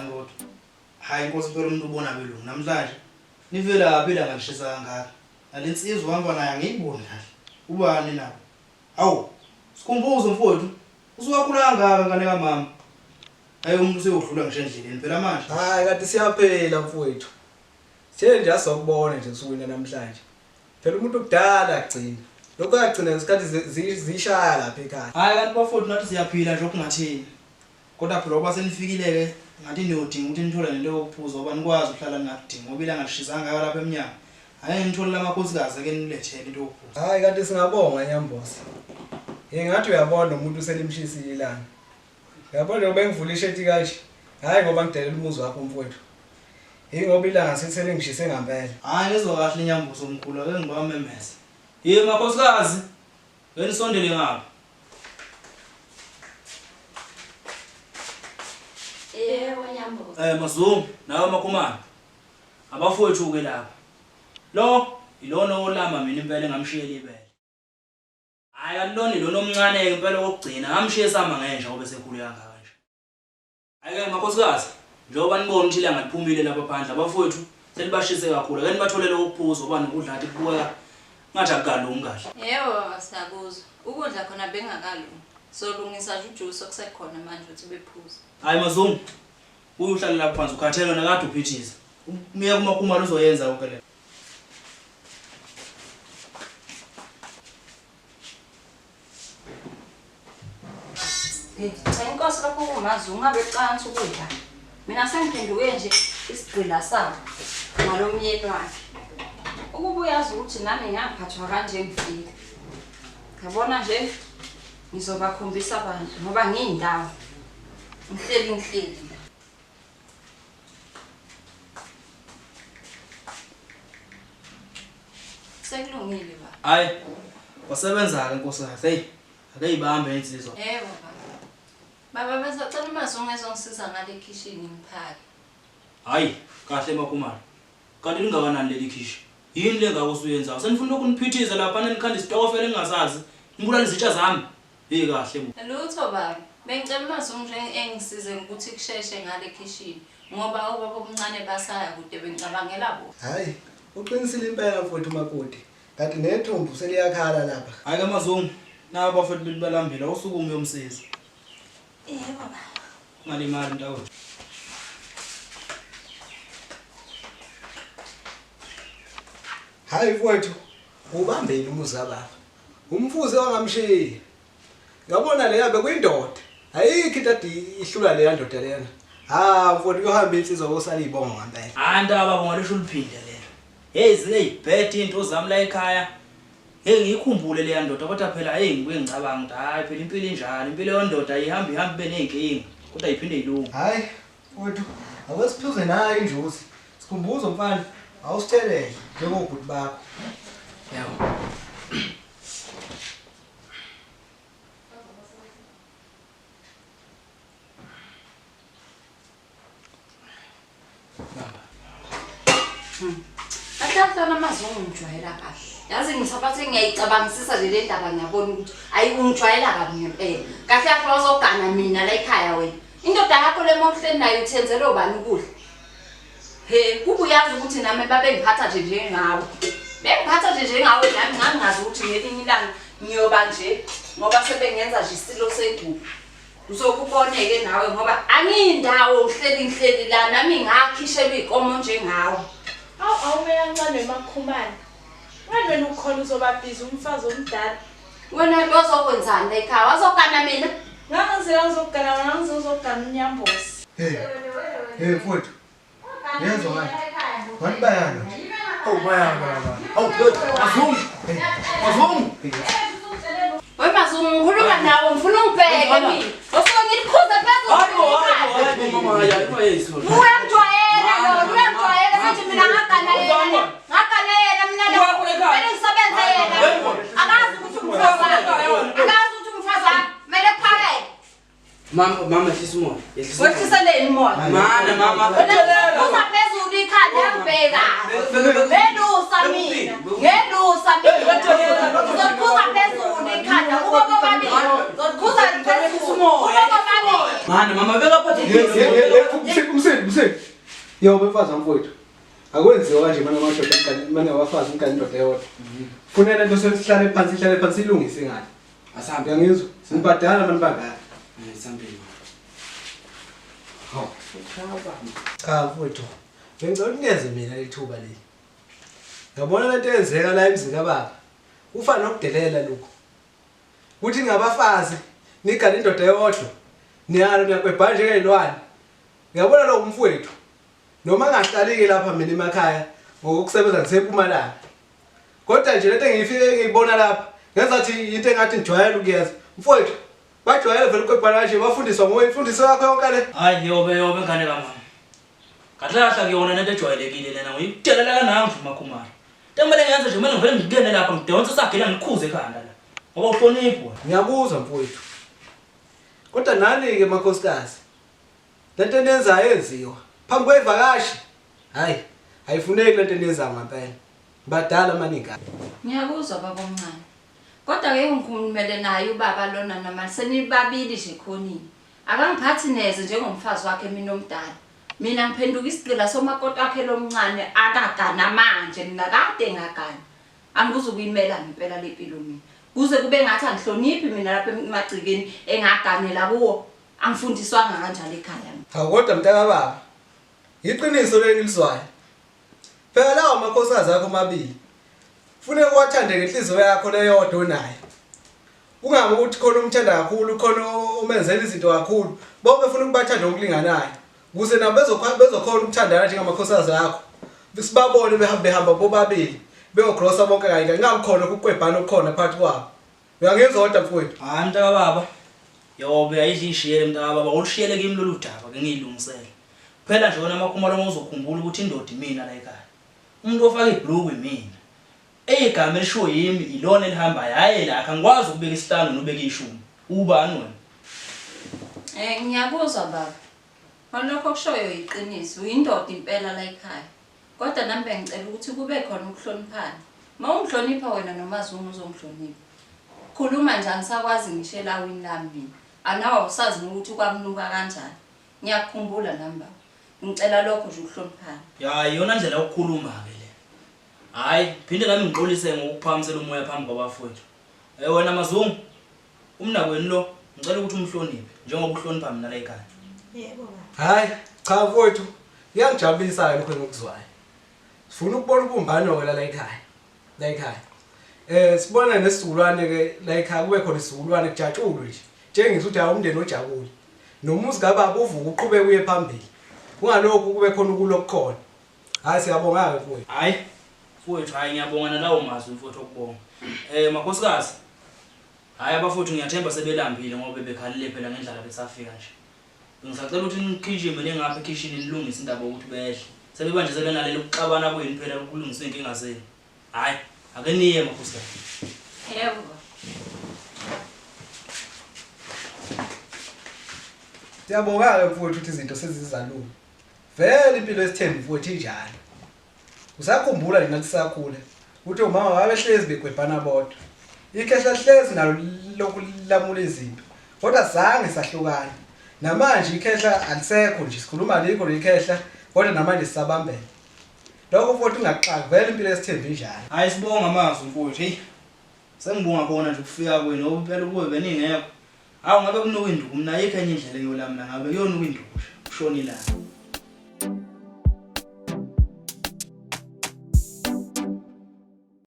Ninjani kodwa? Hayi inkosi impela umuntu ubona belungu namhlanje. Nivelaphi ilanga lishisa kangaka? Nalensizwa uhamba nayo angiyiboni kahle. Ubani nabo? Hawu, Sikhumbuzo mfowethu, usuwakhula kangaka ngane kamama. Hayi umuntu useyodlula ngisho endleleni phela manje. Hayi kanti siyaphela mfowethu. Sithe nje asokubona nje usukwini namhlanje. Phela umuntu kudala agcina. Lokho agcina ngesikhathi zishaya lapha ekhaya. Hayi kanti bafowethu nathi siyaphila nje okungathini. Kodwa phela uba senifikile-ke ngathi niyodinga ukuthi nithole nento yokuphuza ngoba nikwazi ukuhlala ningakudingi ngoba ilanga lishisa kangaka lapha emnyango. Ake nitholele amakhosikazi ake nilethele into yokuphuza. Hayi kanti singabonga Nyambose. Hey ngathi uyabona umuntu uselimshisile ilanga. Uyabona njengoba engivula ishethi kanje. Hayi ngoba ngidelela umuzi wakho mfowethu. Hey ngoba ilanga seselingishise ngampela. Hayi ngizwa kahle Nyambosi omkhulu ake ngibamemeze. Ye makhosikazi, ake nisondele ngapha. Yebo Nyambosi. Eh Mazungu, nawe Makhumalo. Abafowethu ke laba. Lo ilona olama mina impela engamshiyela ibele. Hayi alilona ilona omncane ke impela okugcina ngamshiya esama ngenja ngoba esekhulu kangaka nje. Hayi ke makhosikazi, njengoba nibona ukuthi ilanga liphumile lapha phandle abafowethu selibashise kakhulu. Ake nibatholele okuphuza ngoba nokudla ngathi kubukeka ngathi akukalungi kahle. Yebo baba siyakuzwa. Ukudla khona bekungakalungi. Solungisa nje ujuice okusekhona manje ukuthi bephuze. Hayi Mazungu, uye uhlale lapha phansi ukhathele wena kade uphithiza. Umyeke uMakhumalo uzoyenza yonke le. Cha inkosi lokho kumazi ungabe cansi ukudla. Mina sengiphenduke nje isigqila sabo ngalo myeni wakhe. Ukuba uyazi ukuthi nami ngaphathwa kanje ngifika. Yabona nje ngizobakhombisa abantu ngoba ngiyindawo. Ngihleli ngihleli. Sekulungile baba. Hayi. Wasebenza-ke nkosikazi. Hey, ake ibambe insizwa. Yebo baba. Baba besacela uMazungu ezongisiza ngale khishini ngiphake. Hayi, kahle Makhumalo. Kanti lingakanani leli khishi? Yini le ngako osuyenzayo? Senifuna lokhu niphithize lapha nikhanda isitokofela engingasazi. Nibulala izitsha zami. Hey kahle bo. Lutho baba. Bengicela uMazungu nje engisize ngokuthi kusheshe ngale khishini ngoba obaba omncane basaya kude bengicabangela bona. Hayi, uqinisile impela mfowethu umakoti. Kanti nethumbu seliyakhala lapha. Hayi ke Mazungu, nabo abafowethu bethu balambile, awusukume uyomsiza. Yebo baba. Ungalimali mntakwethu. Hayi mfowethu, ubambile umuzi kababa. Umfuze wangamshiya. Yabona leya bekuyindoda. Ayikho into ade ihlula leya ndoda leyana. Ha mfowethu kuyohamba insizwa kosala ibongo ngampela. Hayi ntaba bonga lisho uliphinde lelo. Hey zileyibhedi into zami la ekhaya. Hey ngiyikhumbule leya ndoda kodwa phela hey ngibuye ngicabanga ukuthi hayi phela impilo injalo. Impilo yondoda ihamba ihamba ibe nezinkinga kodwa iphinde ilunge. Hayi mfowethu ake siphuze nayo injuzi. Sikhumbuzo mfana awusithelele njengobhuti bakho. Yebo. Kahle amazwi ungijwayela kahle. Yazi ngisabathe ngiyayicabangisisa nje le ndaba ngiyabona ukuthi ayi ungijwayela kabi ngempela. Kahle kahle wazogana mina la ekhaya wena. Indoda yakho le mawuhleli nayo uthenzele obani ukudla? He, kuba uyazi ukuthi nami babengiphatha nje njengawe. Bengiphatha nje njengawe nami ngangingazi ukuthi ngelinye ilanga ngiyoba nje ngoba sebengenza nje isilo sengubo. Uzokuboneke nawe ngoba angiyindawo ngihleli ngihleli la nami ngakhishelwa iy'nkomo njengawe. Awu awume kancane wemakhumane. Wena wena ukhona uzoba busy umfazi omdala. Wena wazokwenzani la ekhaya? Wazogana mina? Ngangizela ngizogana wena ngizozogana unyambosi. Hey. Hey mfowethu. Yezwa manje. Bantu bayalwa nje. Awu bayalwa laba. Awu Mazungu. Mazungu. We Mazungu ngikhuluma nawe ngifuna ungibheke mina. Usuke ngikukhuze phezulu. Hayi bo hayi bo mama hayi hayi Uyamjwayela lo, uyamjwayela manje mina ngagana yena. Ngagana yena mina lo. Kumele ngisebenze yena. Akazi ukuthi umfazi wami. Akazi ukuthi umfazi wami kumele kuphakele. Mama mama yehlisa umoya. Yehlisa. umoya. Wehliseleni umoya. Mana mama. Uza phezulu ikhanda yangibheka. Ngelusa mina. Ngelusa mina. Uzokhuza phezulu ikhanda kubo bobabili. Uzokhuza phezulu. Kubo bobabili. Mana mama beka phansi. Umsindo. Yobe mfazi wamfowethu. Akwenziwa kanje mana amadoda emgane mana abafazi umgane indoda eyodwa. Funela lento sesihlale phansi ihlale phansi ilungise ingane. Asambe. Uyangizwa? Nibadala mani bangaka. Eh, sambeni. Ho. Cha mfowethu. Bengicela ukungenze mina lethuba leli. Ngabona lento eyenzeka la emzini kababa. Kufana nokudelela lokho. Kuthi ngabafazi nigane indoda eyodwa. Niyalo niyakwebha njengezilwane. Ngiyabona lo mfowethu. Noma ngahlalike lapha mina emakhaya ngokusebenza ngisempumalanga. Kodwa nje lento engiyifike ngiyibona lapha ngenzathi into engathi ngijwayele ukuyenza. Mfowethu bajwayele vele ukwebhala kanje bafundiswa nguwe imfundiso yakho yonke le. Hayi yobe yobe ngane kamama. Kahle kahle akuyona lento ejwayelekile lena ngiyikudelela kanangu nje uMakhumalo. Into kumele ngiyenze nje kumele ngivele ngingene lapha ngidonse isagila ngikhuze ekhanda la. Ngoba uhloniphi wena. Ngiyakuzwa mfowethu. Kodwa nani-ke makhosikazi lento eniyenzayo yenziwa phambi kweyivakashi. Hayi ayifuneki lento eniyenzayo ngampela. Badala maningane. Ngiyakuzwa baba omncane. Kodwa ke ngikhulumele naye ubaba lona noma senibabili nje khonini. Akangiphathi neze njengomfazi wakhe mina omdala. Mina ngiphenduka isigqila somakoti wakhe lomncane akagana manje mina kade ngagana. Angikuzukuyimela ngempela le mpilo mina. Kuze kube ngathi angihloniphi mina lapha emagcikeni engaganela kuwo. Angifundiswanga kanjalo ekhaya. Hawu kodwa mntakababa. Iqiniso leli ngilizwayo. Phela lawo makhosikazi akho amabili. Funeka uwathande ngenhliziyo yakho leyodwa onayo. Kungabi ukuthi khona umthanda kakhulu, khona umenzela izinto kakhulu. Bonke funa ukubathanda ngokulinganayo. Ukuze nabo bezokhona ukuthandana njengamakhosikazi akho. Sibabone behamba behamba bobabili. Beyogrosa bonke kanye kanye. Kungabi khona ukukwebhana okukhona phakathi kwabo. Uyangizwa kodwa mfowethu? Hayi mntakababa. Yobe ayidli ishiyele mntakababa. Olushiyele kimi lolu daba ke ngiyilungisele. Phela nje wena Makhumalo uma uzokhumbula ukuthi indoda imina la ekhaya. Umuntu ofaka ibhluku imina. Igama elishiwo yimi ilona elihambayo hhayi elakhe. Angikwazi ukubeka isihlanu nobeka ishumi. Ubani wena? Eh ngiyakuzwa baba. Ngalokho okushoyo yiqiniso, uyindoda impela la ekhaya. Kodwa nami bengicela ukuthi kube khona ukuhloniphana. Uma ungihlonipha wena noMazungu uzongihlonipha. Khuluma nje angisakwazi ngisho elawini lami mina. Anawe awusazi nokuthi kwakunuka kanjani. Ngiyakukhumbula nami baba. Ngicela lokho nje ukuhloniphana. Ya iyona ndlela yokukhuluma-ke le. Hhayi, phinde nami ngixolise ngokuphakamisela umoya phambi kwabafowethu. Eh wena Mazungu, umnakwenu lo ngicela ukuthi umhloniphe njengoba uhlonipha mina la ekhaya. Yebo baba. Hayi, cha mfowethu, kuyangijabulisa-ke lokho engikuzwayo. Sifuna ukubona ubumbano-ke la la ekhaya. La ekhaya. Eh sibona nesizukulwane ke la ekhaya kube khona isizukulwane kujatshulwe nje. Tshengisa ukuthi hayi umndeni ojabule. Nomuzi kababa uvuke uqhubeke uye phambili. Kungalokhu kube khona ukulwa okukhona. Hayi siyabonga-ke mfowethu. Hayi mfowethu, hayi ngiyabonga nalawo mazwi mfowethu okubonga. Eh makhosikazi, hayi abafowethu ngiyathemba sebelambile ngoba bebekhalile phela ngendlala besafika nje. Ngisacela ukuthi nigijime ningapha ekhishini nilungise indaba yokuthi bedle. Sebebanjezelwe naleli kuxabana kwenu phela ukulungisa iy'nkinga zenu. Hayi, ake niye makhosikazi. Yebo baba. Siyabonga-ke mfowethu ukuthi izinto sezizalunga. Vele impilo yesithembu mfowethu injalo. Usakhumbula nje nathi sakhula ukuthi omama babehlezi begwebhana bodwa. Ikhehla hlezi nalo lokhu lamula izinto. Kodwa zange sahlukana. Namanje ikhehla alisekho nje sikhuluma alikho ikhehla kodwa namanje sisabambene. Lokho mfowethu ungaxaki vele impilo yesithembu injalo. Hayi sibonga amazwi mfowethu. Hey. Sengibonga kona nje ukufika kwenu ngoba impela ukube beningekho. Hawu ngabe kunuka induku mina ayikho enye indlela engiyolamula ngabe kuyonuka induku nje. Kushona ilanga.